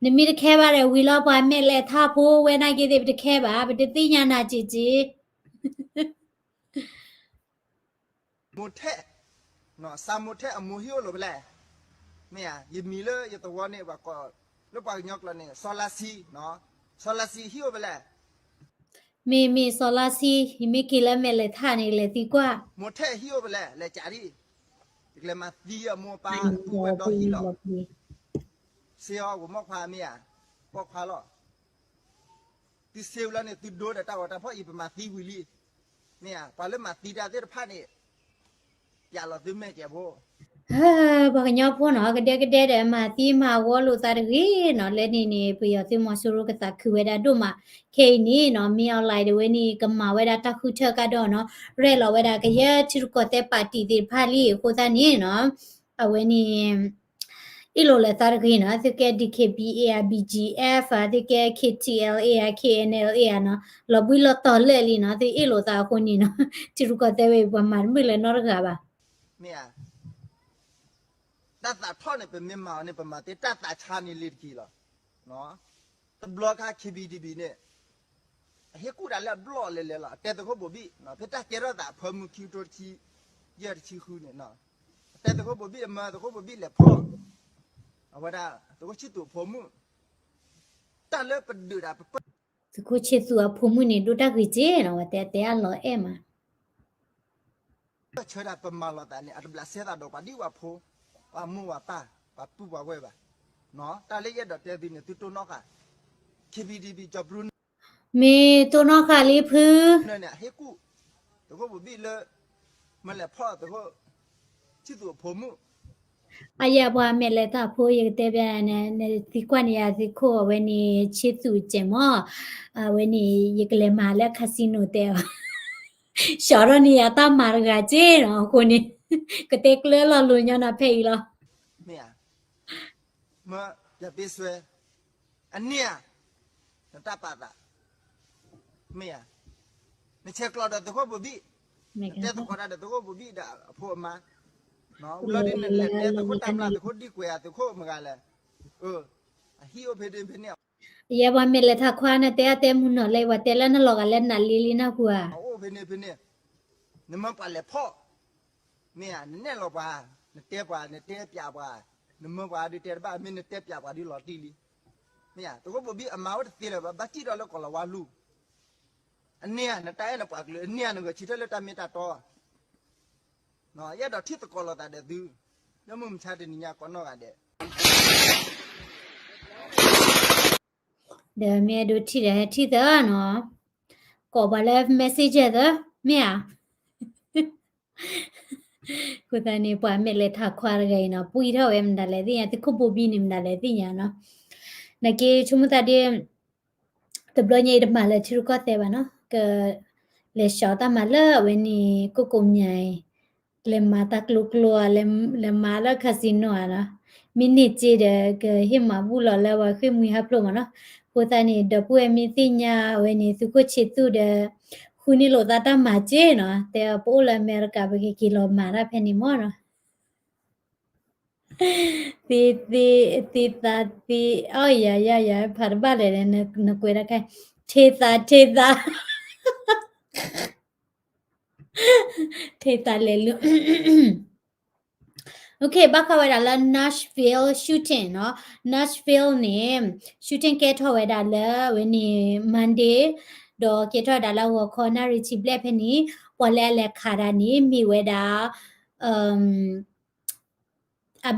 နမ့ၢ်တခဲဘၣ်ဒီးဝံၤလီၤ ပှၤမဲာ်လဲၤထၣ်ဖိဝဲနာ်က့သ့ၣ် ပတခဲဘၣ် ပတသ့ၣ်ညါနၤက့ၤက့ၤ မိၤထဲး, စးမိၤထဲးအမိၤဟံၣ်အိၣ်လီၤဖဲလဲၣ်, မ့ၢ်ဧါ, ယမံၤလၢယသဝီန့ၣ် ပှၤကိး, လၢပှၤကညီကျိာ်န့ၣ် စီၤလါဆံ, စီၤလါဆံဟံၣ်အိၣ်ဖဲလဲၣ်, မ့ၢ်မ့ၢ်စီၤလါဆံ, ယမ့ၢ်က့ၤလၢမဲာ်လဲၤထၣ်န့ၣ် ကလဲၤသံကွၢ်, မိၤထဲးဟံၣ်အိၣ်ဖဲလဲၣ် လဲၤကးဒံး, ယကလဲၤမၤသံအမိၤအပၢ်သူဝဲဒီဟံၣ်လီၤ, စ့အီၤ ဝဲမီၢ်ခွါမ့ၢ်ဧါ, ပိာ်ခွါလီၤ သုစ့ဝံၤလီၤန့ၣ် သုဒိဒီးတၢ်ဂီၤတၢ်ဖီၣ်အံၤ ပမၤသံဝံၤလံ, မ့ၢ်ဧါ, ပှၤလၢမၤသံတၢ်သ့ၣ်တဖၣ်န့ၣ်, ပျးလီၤသုမဲာ်ကဲးဖိ, ဟၢ ပှၤကညီဖိနီၤ ကဒဲကဒဲဒီး မၤသံမၤဝီလိာ်သးတဂ့ၤနီၤ. လၢန့ၣ်န့ၣ် ပယီၤသုးမီၤစိရိၤကသးခုဝဲဒၣ်ဒိၣ်မး. ခဲအံၤန့ၣ်နီၤ မ့ၢ် online တဝဲန့ၣ် ကမၤဝဲဒၣ်တၢ်ဃုထၢကဒီးနီၤ, ရဲၣ်လီၤဝဲဒၣ်ကယဲၢ်ထံရူၢ်ကီၢ်သဲးပၣ်တံၣ်သ့ၣ်တဖၣ်လံ. အဃိသတးန့ၣ်နီၤ အဝဲန့ၣ် အ့ၣ်လိာ်လၢသးတဂ့ၤနီၤ, သုကဲ D K B A ဧါ B G F ဧါ, သုကဲ K T L A ဧါ K N L A ဧါနီၤ, လီၤဘှံးလီၤတီၤလၢာ်လံနီၤ, သုအ့ၣ်လိာ်သးအဃိန့ၣ်နီၤ, ထံရူၢ်ကီၢ်သဲးဝဲအံၤ ပှၤမၤတမုာ်လၢၤနီတဂၤဘၣ်. မ့ၢ်ဧါ, တၢ်သးထီၣ်န့ၣ် ပမ့ၢ်မၤအီၤန့ၣ် ပမၤသ့တၢ်သးဆါန့ၣ်လံတက့ၢ်လီၤ. တဘျီခါ K B D B န့ၣ် အဟ့ၣ်ကူၣ်တၢ်လၢအဘျီၣ်လဲၤလဲၤလီၤ. အတဲသုးခိၣ်ဘိဘံၣ် ဖဲတၢ်ကဲထီၣ်သးအဖၢမုၢ်ခံကထိတဆံယဲၢ်တဆံဃုန့ၣ်, အတဲသုးခိၣ်ဘိဘံၣ်အမၢ သုးခိၣ်ဘိဘံၣ်လဲၤဖီၣ် အဝဲဒၣ် သုးခိၣ်ဆံၣ်သူးအဖိမုၣ်, တၢ်လၢပဒုးဒၣ်ပပၢ် သုးခိၣ်ဆံၣ်သူးအဖိမုၣ်န့ၣ် ဒိၣ်တၢ်ဂ့ၤက့နီၤ, ဝဲတဲတဲအလီၤအဲၣ်မး ပၢၢ်ဆၢတၢ်ပမၤလိာ်သးန့ၣ် အတဘျးစဲသးဒီးပှၤဒံၣ်ပှၤဖိ, ပှၤမိၢ်ပှၤပၢ်, ပှၤပုၢ်ပှၤဝဲၢ်ဘၣ်. တၢ်လၢယအဲၣ်ဒိးတဲသုန့ၣ် သုတိၢ်နီၣ်ဃာ် K B D B ကၠီၤပရူ မ့ၢ်တိၢ်နီၣ်ဃာ်လံဖု န့ၣ် အဟ့ၣ်ကူၣ် သုးခိၣ်ဘိဘံၣ်လၢ မ့ၢ်လဲၤဖီၣ်သုးခိၣ်ဆံၣ်သူးအဖိမုၣ် အယဲၢ်ပှၤမဲာ်လဲၤထးဖိ ယကတဲဘၣ်န့ၣ် နသံကွၢ်န့ၢ်ယၤသုးခိၣ်အဝဲန့ၣ် ဆံၣ်သူးကဲမး, အဝဲန့ၣ် ယကလဲၤမၤလၢ casino တဲအီၤ, စးထီၣ်န့ၢ်ယၤတၢ်မၤတဂၤက့နီၤ, အဃိန့ၣ် ကတဲကျၢၤလီၤလိာ်ညီနီၤဖဲအံၤလီၤ. မ့ၢ်ဧါ, မ့ၢ်ယၤပ့ၤစွဲ အန့ၢ်ဧါ, နတၢ်ပာ်သး မ့ၢ်ဧါ, နဆဲးကျိးဒီးသုးခိၣ်ဘိဘံၣ်, နတဲသကိးတၢ်ဒီးသုးခိၣ်ဘိဘံၣ်ဒီးအဖိအမါ, လီၤဒ်နလဲၤတဲသုးခိၣ်တၢ်မျၢ် သုးခိၣ်ဒံကွဲးဧါ သုးခိၣ်မဂၤလဲၣ်, အဟံၣ်အိၣ်ဖဲဒ့ဖဲန့ၣ်, ယဲပှၤမဲာ်လဲၤထးခွါ နတဲအတဲမုၢ်နီၤလၢ ပှၤတဲလၢနလီၤဂာ်လၢနးလံလံနၢ်ဟူဧါ, အိၣ်ဖဲန့ၣ်ဖဲန့ၣ်, နမၢပှၤလဲၤဖီၣ် မ့ၢ်ဧါ, နနဲၣ်လီၤပှၤ, နတဲပှၤ, နတဲပျးပှၤ, နမၢပှၤဒုးတဲတဘၣ်, မ့ၢ်နတဲပျးပှၤဒုးလီၤတံၢ်လံ. မ့ၢ်ဧါ, သုးခိၣ်ဘိဘံၣ်အမါအိၣ်တသ့လၢၤဘၣ်, ဘၣ်စံၣ်ထီၣ်လၢကီၢ်လီၤဝါလူၤ. အန့ၢ်ဧါ, နတၢ်အဲၣ်နပှၤကလုာ်, အန့ၢ်ဧါ, နဂဲၤဆၢထၢၣ်လၢတၢ်မ့ၢ်တၢ်တီ, ယအဲၣ်ဒိးထံၣ်သကိးလိာ်သးဒီးသု, လၢမုၢ်မဆါတနံၤညါကိးနီၢ်ဂၤဒဲး ဒီးမ့ၢ်အဲၣ်ဒိးထံၣ်ဒီးဟဲထံၣ်သၢနီၤ, ကိးပှၤလၢ messenger သၢ, မ့ၢ်ဧါ. အဃိသတးန့ၣ် ပှၤမဲာ်လဲၤထးခွါတဂၤအံၤနီၤ, ပှံၢ်ထီၣ်ဝဲမတၤလဲၣ်သ့ၣ်ညါ, သုးခိၣ်ဘိဘံၣ်န့ၣ်မတၤလဲၣ်သ့ၣ်ညါနီၤ. နာ်က့ဆိကမိၣ်သးဒ် တဘျီညါအံၤတမၤလၢထံရူၢ်ကီၢ်သဲးဘၣ်နီၤ, ကလဲၤစှီၤတၢ်မၤလၢအဝဲန့ၣ် ကိၣ်ကိၣ်မၠဲၤအံၤ, လဲၤမၤတၢ်ကျိကျိဧါ, လဲၤမၤလၢ casino ဧါနီၤ, မ့ၢ်န့ၢ်စ့ဒီး ကဟ့ၣ်မၤဘူၣ်လီၤလၢပှၤဃ့ၢ်မှံဟးဖျိးမးနီၤ. အဃိသတးန့ၣ် ဒီပုၢ်ဝဲၢ်မ့ၢ်သ့ၣ်ညါအဝဲန့ၣ် သုးခိၣ်ဆံးသူၣ်ဒီး ဃုန့ၢ်လိာ်သးတၢ်မၤစ့နီၤ, တဲပအိၣ်လၢအမဲရကၤ ပကက့ၤလီၤမၤတၢ်ဖဲန့ၣ်မးနီၤ. သ့သ့ သ့သးသ့, အီၣ်ယၤယၤယၤ ဖးတဘၣ်လဲၣ်, နကွဲးတၢ်ခဲ, ထ့သးထ့သး, ထ့သးလဲၤလူၤ. ဘၣ်ဃးဝဲဒၣ်လၢ Nashville shooting နီၤ, Nashville န့ၣ် shooting ကဲထီၣ်ဝဲဒၣ်လၢဝဲန့ၣ် Monday, ဒီးကဲထီၣ်ဝဲဒၣ်လၢဂီၤခီနၣ်ရံၣ်ဆံဘျဲၣ်ဖဲန့ၣ်, ပှၤလၢအလဲၤခးဒၣ်န့ၣ် မ့ၢ်ဝဲဒၣ် အ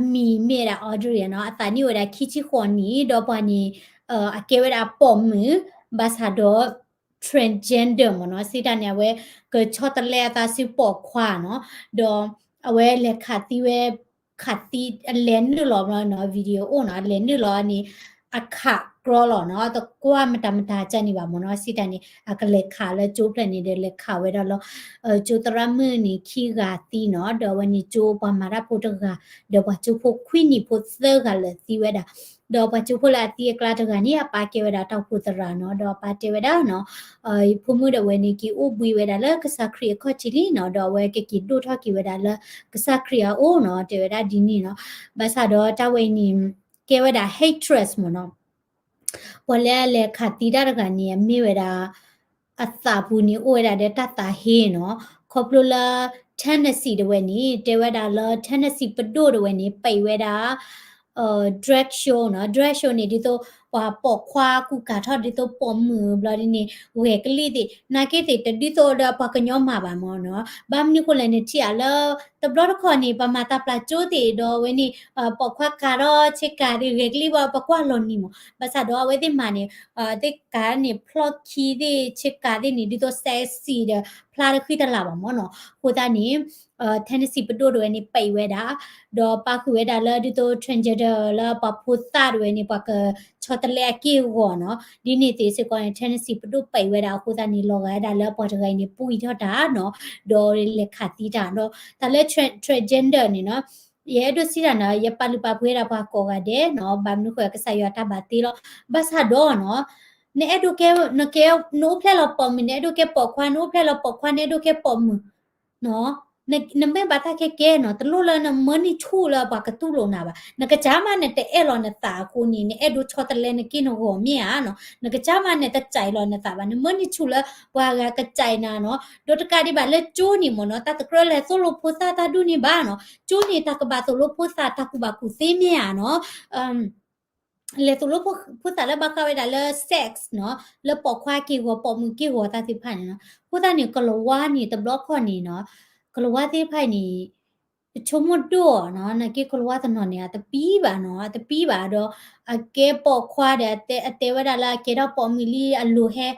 မံၤမ့ၢ်ဝဲဒၣ် Audrey နီၤ, အသးနံၣ်အိၣ်ဝဲဒၣ်ခံဆံဃိးနံၣ်, ဒီးပှၤန့ၣ် အကဲဝဲဒၣ်ပိာ်မုၣ်, ဘၣ်ဆၣ်ဒီး transgender မ့ၢ်နီၤ, စံးတၢ်န့ၣ် အဝဲကဆီတလဲအသးဆူပိာ်ခွါနီၤ, ဒီးအဝဲလဲၤခးသံဝဲ, ခးသံ, အလဲၤနုာ်လီၤမ့ၢ်နီၤ, video အိၣ်နီၤ, အလဲၤနုာ်လီၤန့ၣ် အခးကြီလီၤနီၤ, တကွၢ်မတၤမတၤကၢ်န့ၣ်ဘၣ်မ့ၢ်နီၤ, စံးတၢ်န့ၣ် အကလဲၤခးလၢကၠိဖျၢၣ်န့ၣ်ဒီး လဲၤခးဝဲဒၣ်လီၤ ကၠိသရၣ်မုၣ်န့ၣ်ခံဂၤသံနီၤ, ဒီးအဝဲန့ၣ်ကၠိပှၤမၤတၢ်ဖိတဂၤ, ဒီးပှၤကၠိဖိခွံနံၣ်ဖိသၢဂၤလၢာ်သံဝဲဒၣ်, ဒီးပှၤကၠိဖိလၢအသံအကျါတဂၤန့ၣ် အပၢ်ကဲဝဲဒၣ်တၢ်အိၣ်ဖှိၣ်သရၣ်နီၤ, ဒီးအပၢ်တဲဝဲဒၣ်နီၤ, ယဖိမုၣ်ဒီးဝဲန့ၣ် က့ၤအိၣ်ဘှံးဝဲဒၣ်လၢကစၢ်ခရံာ်အခီၣ်ထံးလံနီၤ, ဒီးအဝဲကက့ၤဒိၣ်ထီၣ်က့ၤဝဲဒၣ်လၢကစၢ်ခရံာ်အအိၣ်နီၤ, တဲဝဲဒၣ်ဒ်န့ၣ်နီၤ, ဘၣ်ဆၣ်ဒီးတၢ်ဝဲအံၤန့ၣ် ကဲဝဲဒၣ် hatred မ့ၢ်နီၤ, ပှၤလၢအလဲၤခးသံတၢ်တဂၤန့ၣ် အမ့ၢ်ဝဲဒၣ် အသးပူၤန့ၣ်အိၣ်ဝဲဒၣ်ဒီးတၢ်သးဟ့နီၤ, ခီဖျိလၢ Tennessee တဝဲန့ၣ် တဲဝဲဒၣ်လၢ Tennessee ပဒိၣ်တဝဲန့ၣ် ပံးဝဲဒၣ် drag show နီၤ, drag show န့ၣ် ဒ်သိး ပှၤပိာ်ခွါကူကၤထီၣ်ဒ်သိးပိာ်မုၣ်ဘျီဒ်န့ၣ် ဂဲၤကလံၣ်သ့ၣ် နာ်က့သ့ၣ်တဒ်သိးဒီးပှၤကညီမၤဘၣ်မၢ်နီၤ. ဘၣ်မနုၤဃိလဲၣ် နထံၣ်အလၢ တဘျီတခီၣ်န့ၣ် ပှၤမၤတၢ်ပျၢ်ကၠိသ့ၣ်ဒီးအဝဲန့ၣ် ပိာ်ခွါကၤထီၣ်ဆ့ကၤသ့ၣ် ဂဲၤကလံၣ်ဘၣ် ပကွၢ်လီၤနံၤမၢ်. ဘၣ်ဆၣ်ဒီးအဝဲသ့ၣ်မၤန့ၣ် သ့ၣ်ကၤန့ၣ် ဖျီၣ်ခံသ့ၣ် ဆ့ကၤသ့ၣ်န့ၣ် ဒ်သိး sexy ဒီး ဖျါတဃံတလၤဘၣ်မၢ်နီၤ. အဃိသတးန့ၣ် Tennessee ပဒိၣ်တဝဲန့ၣ် ပိတ်ဝဲဒၣ် ဒီးပာ်ဃုာ်ဝဲဒၣ်လၢဒ်သိး transgender လၢပှၤဖိသၣ်တဝဲန့ၣ် ပှၤကဆီတလဲအက့ၢ်အဂီၤနီၤ. ဒ်န့ၣ်သ့ၣ်စ့ၢ်ကီးန့ၣ် Tennessee ပဒိၣ်ပိတ်ဝဲဒၣ်အဃိသတးန့ၣ် လီၤဂာ်ဝဲဒၣ်လၢပှၤတဂၤအံၤန့ၣ် ပှံၢ်ထီၣ်တၢ်နီၤ ဒီးလဲၤခးသံတၢ်ဒီး တၢ်လၢ transgender န့ၣ်နီၤ ယအဲၣ်ဒိးစံးတၢ်နီၤ ယပာ်လုၢ်ပာ်ပှ့ၤဒၣ်ပှၤကိးဂၤဒဲးနီၤ ဘၣ်မနုၤဃိကစၢ်ယွၤတၢ်ဘၣ်တ့လီၤ. ဘၣ်ဆၣ်ဒီးနီၤ နအဲၣ်ဒိးကဲ နကဲ နအိၣ်ဖျဲၣ်လီၤပိာ်မုၣ် နအဲၣ်ဒိးကဲပိာ်ခွါ နအိၣ်ဖျဲၣ်လီၤပိာ်ခွါ နအဲၣ်ဒိးကဲပိာ်မုၣ်နီၤ နမ့ၢ်ဘၣ်တၢ်ခဲကဲနီၤ တလိၣ်လၢနမၢန့ၢ်ဆူၣ်လၢပှၤကတူၢ်လိာ်နၤဘၣ်. နကစၢ်မးနတအဲၣ်လီၤနသးအဃိန့ၣ် နအဲၣ်ဒိးဆီတလဲနက့ၢ်နဂီၤမ့ၢ်ဧါနီၤ. နကစၢ်မးနတကြိုက်လီၤနသးဘၣ် နမၢန့ၢ်ဆူၣ်လၢပှၤဂၤကကြိုက်နၤနီၤ. ဒီးတကးဒံးဘၣ်လၢကၠိန့ၣ်မၢ်နီၤ တၢ်တကြၢးလဲၤသိၣ်လိဖိသၣ်တၢ်ဒူၣ်န့ၣ်ဘၣ်နီၤ. ကၠိန့ၣ် တၢ်ကဘၣ်သိၣ်လိဖိသၣ် တၢ်ကူၣ်ဘၣ်ကူၣ်သ့မ့ၢ်ဧါနီၤ လဲၤသိၣ်လိဖိသၣ်လၢဘၣ်ဃးဝဲဒၣ်လၢ sex နီၤ လၢပိာ်ခွါက့ၢ်ဂီၤ ပိာ်မုၣ်က့ၢ်ဂီၤ တၢ်သ့ၣ်တဖၣ်န့ၣ်နီၤ. အဃိသတးန့ၣ် ကလၤဝါန့ၣ် တဘျီခီၣ်န့ၣ်နီၤ ကလၤဝါသ့ၣ်တဖၣ်န့ၣ် ပဆိကမိၣ်ဒိၣ်အီၤနီၤ နာ်က့ကလၤဝါတနီၤန့ၣ် အတပံဘၣ်နီၤ အတပံဘၣ်ဒီး အကဲပိာ်ခွါဒီး အတဲဝဲဒၣ်လၢအကဲထီၣ်ပိာ်မုၣ်လံ အလိၤဟဲ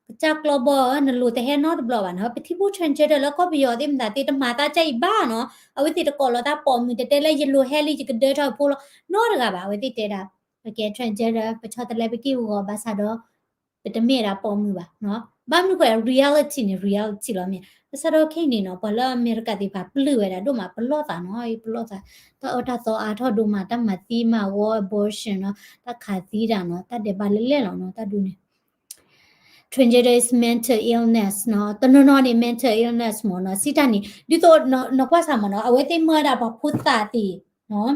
ကစၢ်ကျီဘီဧၢ နလိၤတဟဲနီတဘျီဘၣ်နီၤ. ပထံၣ်ဘၣ် transgender လၢကီၢ်ပယီၤသ့ၣ်မတၤသ့ၣ် တမၤတၢ်ကအံၤဘၣ်နီၤ. အဝဲသ့ၣ်တကိးလီၤတၢ်ပိာ်မုၣ် တတဲလၢယလိၤဟဲလံ ယကဒၢထီၣ်ဖိလီၤ နီတဂၤဘၣ်. အဝဲသ့ၣ်တဲဒၣ် ပကဲ transgender ပဆီတလဲပက့ၢ်ဂီၤဘၣ်ဆၣ်ဒီး ပတမ့ၢ်ဒၣ်ပိာ်မုၣ်ဘၣ်နီၤ. ဘၣ်မနုၤဃိ reality န့ၣ် reality လီၤမ့ၢ်. ဘၣ်ဆၣ်ဒီးခဲအံၤန့ၣ်နီၤ ပှၤလၢအမဲရကၤသ့ၣ်တဖၣ်ပျုၢ်ဝဲဒၣ်ဒိၣ်မး ပလီၢ်သးနီၤ ပလီၢ်သး တၢ်အၢတၢ်သီအါထီၣ်ဒိၣ်မး တၢ်မၤသံမၤဝီ abortion နီၤ တၢ်ခးသံတၢ်နီၤ တၢ်ဒဲးဘးလဲၣ်လဲၣ်လီၤနီၤ တၢ်ဒုးန့ၣ် transgender is mental illness နီၤ တနီၤနီၤန့ၣ် mental illness မ့ၢ်နီၤ စံးတၢ်န့ၣ် ဒ်သိးနကွၢ်စၢ်မ့ၢ်နီၤ အဝဲသ့ၣ်မၢဒၣ်ပှၤဖိသၣ်သ့ၣ်နီၤ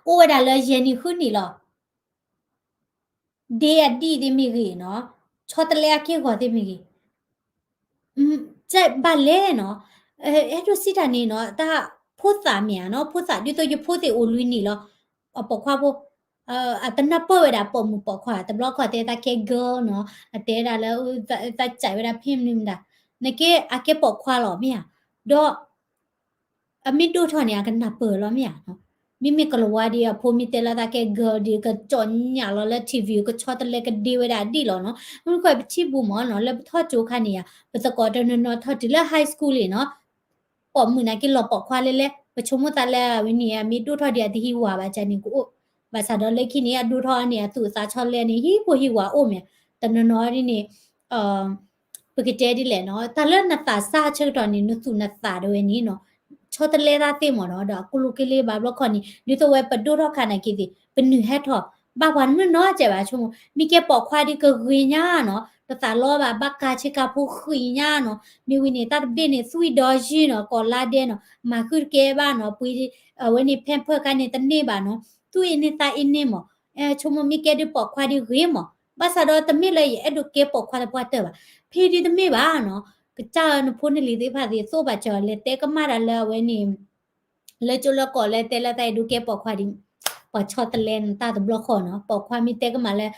အိၣ်ဝဲဒၣ်လၢယဲၢ်နံၣ်ဃုနံၣ်လီၤ ဒ့အဒံၣ်သ့ၣ်မ့ၢ်ဂ့ၤနီၤ ဆီတလဲအက့ၢ်ဂီၤသ့ၣ်မ့ၢ်ဂ့ၤ ဘၣ်လဲၣ်နီၤ အဲၣ်ဒိးစံးတၢ်န့ၣ်နီၤ တၢ်ဖိသၣ်မ့ၢ်ဧါနီၤ ဖိသၣ်ဒ်သိးယဖိသ့ၣ်အိၣ်လွံၢ်နံၣ်လီၤ အပိာ်ခွါဖိ အတနၢ်ပၢၢ်ဝဲဒၣ်ပိာ်မုၣ်ပိာ်ခွါ တဘျီခီၣ်တဲသးကဲ girl နီၤ အတဲဒၣ်လၢ သးစံးဝဲဒၣ် ဖဲမနုၤမတၤ နကဲအကဲပိာ်ခွါလီၤမ့ၢ်ဧါ ဒီး အမ့ၢ်ဒိၣ်ထီၣ်န့ၣ် အကနၢ်ပၢၢ်လီၤမ့ၢ်ဧါနီၤ မ့မ့ၢ်ကလၤဝါဒ်အဖိမ့ၢ်တဲလၢသးကဲ girl ဒ်ကကၠီၣ်ညၣ်လီၤလၢ ထံၣ်ဝံၤ ကဆီတလဲကဒ့ဝဲဒၣ်ဒံၣ်လီၤနီၤ မနုၤဃိပထံၣ်ဘူးမ့ၢ်နီၤ လၢပထီၣ်ကၠိခါန့ၣ်ဧါ ပသကိးတနီၤနီၤထီၣ်တုၤလၢ high school လံနီၤ ပိာ်မုၣ်နာ်က့လီၤပိာ်ခွါလဲၣ်လဲၣ် ပဆိကမိၣ်သးလၢအဝဲန့ၣ် အမ့ၢ်ဒိၣ်ထီၣ်ဒံးအတဟံးဝၤဘၣ်ကန့ၣ်ကအိၣ် ဘၣ်ဆၣ်ဒီးလၢခံန့ၣ် အဒိၣ်ထီၣ်န့ၣ် အသူၣ်အသးဆီလဲၣ်န့ၣ် ဟံးဖိဟံးဝၤအိၣ်မ့ၢ် တနီၤနီၤဒ်န့ၣ် ပကတဲဒ်လဲၣ်နီၤ တၢ်လၢနသးစၢ်ဆၢကတီၢ်န့ၣ် နသူၣ်နသးတဝဲန့ၣ်နီၤ ဆီတလဲတၢ်သ့ၣ်မ့ၢ်နီၤ ဒီးအကူလူၤက့လ့ဘၣ်ဘျီခီန့ၣ် ဒ်သိးဝဲပဒိၣ်ထီၣ်ခါနာ်က့သ့ၣ် ပနုာ်ဟဲထီၣ် ဘၣ်ပှၤမုၣ်နီၤကဲးဘၣ်ဆိကမိၣ် မ့ၢ်ကဲပိာ်ခွါဒ်ကဂ့ၤညါနီၤ တသးလီဘၣ် ဘၣ်ကၤဆ့ကၤဖိဃံးညါနီၤ မ့ၢ်ဝံၤန့ၣ် တၢ်တဘ့ၣ်န့ၣ် သွံၣ်ဒီယုၢ်နီၤ ကိးလါဒဲးနီၤ မၤဃုာ်တကဲဘၣ်နီၤ ပှ့ၤ အဝဲန့ၣ် pamper ခါန့ၣ်တန့ၢ်ဘၣ်နီၤ သွံၣ်အ့န့ၢ်သးအ့န့ၢ်မ့ၢ် ဆိကမိၣ်မ့ၢ်ကဲဒ်ပိာ်ခွါဒ်ဂ့ၤမ့ၢ် ဘၣ်ဆၣ်ဒီးတမ့ၢ်လၢယအဲၣ်ဒိးကဲပိာ်ခွါသပှၢ်တၢၢ်ဘၣ် ဖဲဒ်တမ့ၢ်ဘၣ်နီၤ ကစၢ်နဖိနလံၤသ့ၣ်တဖၣ်သ့ၣ် သိၣ်ဘၣ်စၢၤလဲၤတဲကမၣ်တၢ်လၢအဝဲန့ၣ် လၢကၠိလၢကီၢ်လၢတဲလၢသးအဲၣ်ဒိးကဲပိာ်ခွါဒ် ပှၤဆီတလဲနတၢ်တဘျီဃီနီၤ ပိာ်ခွါမ့ၢ်တဲကမၣ်လၢ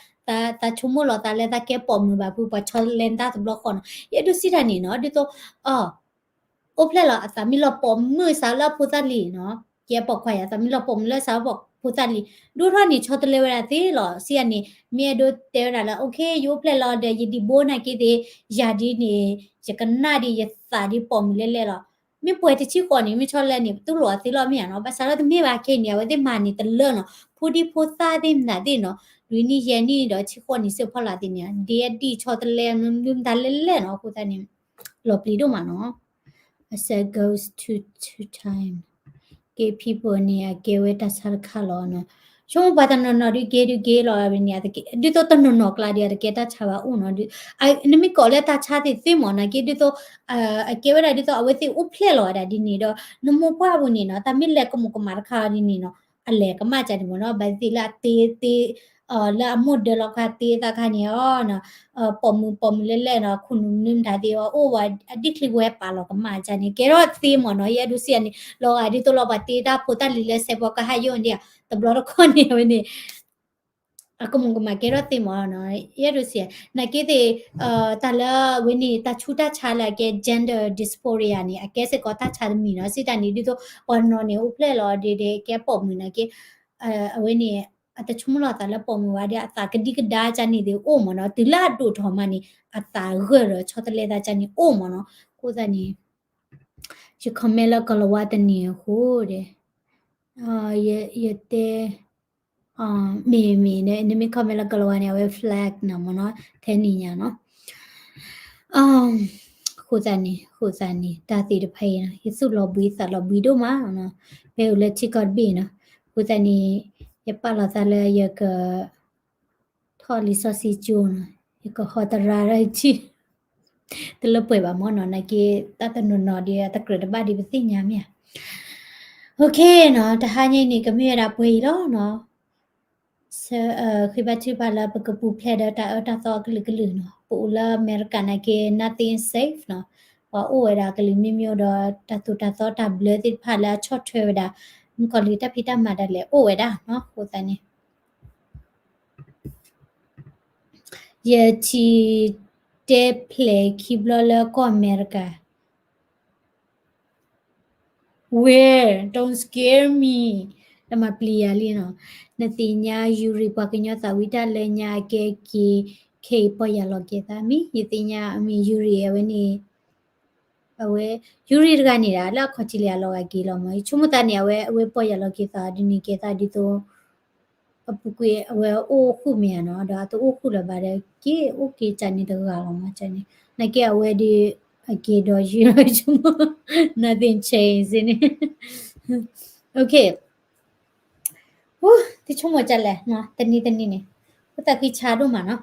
သးဆိကမိၣ်လီၤသးလၢသးကဲပိာ်မုၣ်ဘၣ်ဖု ပှၤဆီတလဲနတၢ်တဘျီဃီနီၤ ယအဲၣ်ဒိးစံးတၢ်န့ၣ်နီၤ ဒ်သိး အိၣ်ဖျဲၣ်လီၤအသးမ့ၢ်လီၤပိာ်မုၣ်စးလၢအဖိသၣ်လံနီၤ ကဲပိာ်ခွါယၤ သးမ့ၢ်လီၤပိာ်မုၣ်လၢစးလၢအဖိသၣ်လံ ဒိၣ်ထီၣ်န့ၣ် ဆီတလဲဝဲဒၣ်သ့လီၤ စံးယၤန့ၣ် မ့ၢ်အဲၣ်ဒိးတဲဝဲဒၣ်လၢ okay ယအိၣ်ဖျဲၣ်လီၤဒီး ယဒံးဘိနာ်က့သ့ၣ် ယၤဒ်န့ၣ် ယကနၣ်ဒ်ယသးဒ်ပိာ်မုၣ်လဲၣ်လဲၣ်လီၤ မ့ၢ်ပှဲၤတဆံဃိးန့ၣ် မ့ၢ်ဆီတလဲန့ၣ် ပတူၢ်လိာ်အီၤသ့လီၤမ့ၢ်ဧါနီၤ ဘၣ်ဆၣ်ဒီးတမ့ၢ်ဘၣ်ခဲအံၤန့ၣ် အဝဲသ့ၣ်မၤန့ၣ်တလၢနီၤ ဖိဒံဖိသၣ်သ့ၣ်မတၤသ့ၣ်နီၤ လွံၢ်နံၣ်ယဲၢ်နံၣ်ဒီးဆံဃိးနံၣ်စ့ၢ်ဖီလာ်သ့ၣ်န့ၣ် ဒ့အဒံၣ်ဆီတလဲမနုၤမတၤလဲၣ်လဲၣ်နီၤ အဃိသတးန့ၣ် လီၤပျံၤဒိၣ်မးနီၤ I said goes to two time gay people န့ၣ် အကဲဝဲတၢ်ဆါတခါလီၤနီၤ ဆိကမိၣ်ပှၤတနီၤနီၤဒုး gay ဒုး gay လီၤဝဲန့ၣ် ဒ်သိးတနီၤနီၤကျါဒုး အတကဲတၢ်ဆါဘၣ်အိၣ်နီၤဒုး နမ့ၢ်ကိးလၢတၢ်ဆါသ့ၣ်သ့ၣ်မ့ၢ်နီၤ က့ဒ်သိး အကဲဝဲဒၣ်ဒ်သိးအဝဲသ့ၣ်အိၣ်ဖျဲၣ်လီၤဝဲဒၣ်ဒ်န့ၣ်ဒီး နမိၢ်ပှၢ်ပူၤန့ၣ်နီၤ တၢ်မ့ၢ်လဲၤကမူးကမၣ်တခါဒ်န့ၣ်နီၤ အလဲၤကမၣ်ကန့ၣ်မ့ၢ်နီၤ ဘၣ်သ့ၣ်လၢအတ့တ့ လၢအမိၢ်ဒၢလီၤခါတ့သးခါန့ၣ်အီၤ ပိာ်မုၣ်ပိာ်မုၣ်လဲၣ်လဲၣ်နီၤ ခူၣ်နူာ်မနုၤမတၤသ့ၣ်အီၤ အိၣ်ဝဲအဒံၣ်ချံဝဲပာ်လီၤကမၣ်ကန့ၣ် ကဲထီၣ်သ့မ့ၢ်နီၤ ယအဲၣ်ဒိးစံးန့ၣ် လီၤဂာ်ဒ်သိးလီၤပှၤတ့တၢ်ဖိတၢ်လံၤလၢစဲးဖီကဟးယိၣ်ဒ် တဘျီတခီၣ်န့ၣ်ဝဲန့ၣ် အကမူၤကမၣ်ကဲထီၣ်သ့မးနီၤ, ယအဲၣ်ဒိးစံး, နာ်က့သ့ၣ်, တၢ်လၢအဝဲန့ၣ် တၢ်ဆူးတၢ်ဆါလၢအကဲ gender dysphoria န့ၣ် အကဲစ့ၢ်ကီးတၢ်ဆါတမံၤနီၤ, စံးတၢ်န့ၣ် ဒ်သိးပှၤတနီၤန့ၣ် အိၣ်ဖျဲၣ်လီၤဒ်ဒ်ကဲပိာ်မုၣ်နာ်က့, အဝဲန့ၣ် အတဆိကမိၣ်လီၤအသးလၢပိာ်မုၣ်ဘၣ်ဒီး အသးကဒံကဒါကန့ၣ်သ့ၣ်အိၣ်မးနီၤ, တုၤလၢအဒိၣ်ထီၣ်မးန့ၣ် အသးဂၢၢ်ဒီးဆီတလဲသးကန့ၣ်အိၣ်မးနီၤ, အဃိသတးန့ၣ် ယ comment လၢကလၤဝါတနံၤအဃိဒီး, ယတဲ, မ့ၢ်မ့ၢ် နမ့ၢ် comment လၢကလၤဝါန့ၣ် အဝဲ flag နၤမ့ၢ်နီၤ, ထဲနံၤညါနီၤ, အဃိသတးန့ၣ် အဃိသတးန့ၣ် တၢ်သ့ၣ်တဖၣ်အံၤနီၤ ယသူၣ်လီၤဘှံးသးလီၤဘှံးဒိၣ်မးနီၤ, ဖဲအံၤလၢထံကီၢ်တဘ့ၣ်နီၤ, အဃိသတးန့ၣ် ယပာ်လီၤသးလၢယက ထီၣ်လံာ်စီဆှံကၠိနီၤ, ယကဟီတရါထီၣ်ထံၣ်, တလၢပှဲၤဘၣ်မ့ၢ်နီၤ, နာ်က့ တၢ်တနီၤနီၤဒီး အတကြၢးတဘၣ်ဒီးပသ့ၣ်ညါမ့ၢ်ဧါ. Okay နီၤ, တဟါညါအံၤန့ၣ် ကမ့ၢ်ဝဲဒၣ်ပှဲၤအံၤလီၤနီၤ. ဃ့ဘါထုကဖၣ်လၢပကပူၤဖျဲးဒီးတၢ်အၢတၢ်သီအကလုာ်ကလုာ်နီၤ, ပအိၣ်လၢအမဲရကၤနာ်က့ nothing safe နီၤ, ပှၤအိၣ်ဝဲဒၣ်ကလုာ်မံၤမံၤဒီး တၢ်သိၣ်တၢ်သီတၢ်ဘျၢသ့ၣ်တဖၣ်လၢအဆီၣ်ထွဲဝဲဒၣ် မုၣ်ကီၤလံၤတၢ်ဖံးတၢ်မၤဒၣ်လဲာ်အိၣ်ဝဲဒၣ်နီၤ, အဃိသတးန့ၣ် ယထံၣ်တဲဖျဲးခံဘျီလၢကီၢ်အမဲရကၤ, Where? Don't scare me. တမၤပျံၤယၤလံနီၤ. နသ့ၣ်ညါ Yuri ပှၤကညီသးဝံၣ်တၢ်လၢညါအကဲက့ၤ ခဲအံၤပီၢ်ယၢ်လီၤက့ၤသးမံၤ, ယသ့ၣ်ညါအမံၤ Yuri အဝဲန့ၣ် အဝဲ Yuri တဂၤန့ၣ်ဒၣ် လၢအခီၣ်ထံးလၢအလီၤဂာ်က့ၤလီၤမး, ယဆိကမိၣ်သးန့ၣ် အဝဲ အဝဲပီၢ်ယၢ်လီၤက့ၤသးဒ်န့ၣ်ကဲသးဒ်သိး အပူၤကွံာ်အဝဲအိၣ်ဃုာ်မ့ၢ်ဧါနီၤ, ဒီးအတအိၣ်ဃုာ်လၢၤဘၣ်ဒီး က့ၤအိၣ်က့ၤကန့ၣ်တဂၤလီၤမးကန့ၣ်, နာ်က့အဝဲဒီး အက့ၤဒီးယုၢ်လီၤ ယဆိကမိၣ် nothing change န့ၣ် Okay. သုဆိကမိၣ်ကလဲၣ်, တနံၤတနံၤန့ၣ် အိၣ်သးဃံဆါဒိၣ်မးနီၤ.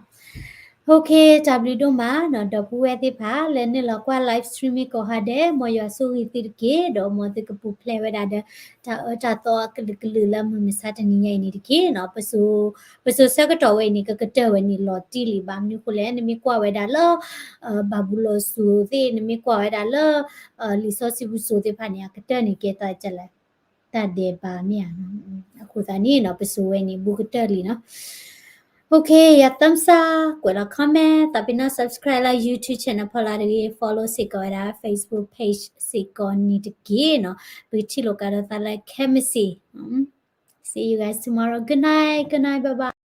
Okay, တၢ်ဘျုးဒိၣ်မးနီၤ ဒီပုၢ်ဝဲၢ်သ့ၣ်တဖၣ် လၢနုာ်လီၤကွၢ် live stream မ့ၢ်ကိးဂၤဒဲး, မ်ယွၤဆိၣ်ဂ့ၤသုတက့ၢ်, ဒီးမ်သုကပူၤဖျဲးဝဲဒၣ်ဒီး တၢ်အၢတၢ်သီအကလုာ်ကလုာ်လၢမုၢ်မဆါတနံၤညါအံၤန့ၣ်တက့ၢ်နီၤ. ပစိၤဆၢကတီၢ်ဝဲအံၤန့ၣ် ကကတၢၢ်ဝဲန့ၣ်လီၤတံၢ်လံဘၣ်, မနုၤအဃိလဲၣ်, နမ့ၢ်ကွၢ်ဝဲဒၣ်လၢ ဘၤဘူလိၣ်စိၤသ့ၣ်, နမ့ၢ်ကွၢ်ဝဲဒၣ်လၢ လံာ်စီဆှံပူၤစိၤသ့ၣ်တဖၣ်န့ၣ် အကတၢၢ်န့ၣ်ကဲသးကလဲၣ်, တၢ်ဒဲးဘးမ့ၢ်ဧါ. အဃိသတးန့ၣ်နီၤ ပစိၤဝဲန့ၣ် ဘူးကတၢၢ်လံနီၤ. Okay, ယ thumbs up, ကွဲးလီၤ comment, သးပ့ၤနီၣ် subscribe လၢ YouTube channel ဖီလာ်တဂ့ၤ, follow စ့ၢ်ကီးဝဲဒၣ် Facebook page စ့ၢ်ကီးန့ၣ်တက့ၢ်နီၤ. ပကထံၣ်လိာ်ကဒီးသးလၢခဲမုၢ်ဆ့ၣ်. See you guys tomorrow. Good night, good night, bye bye.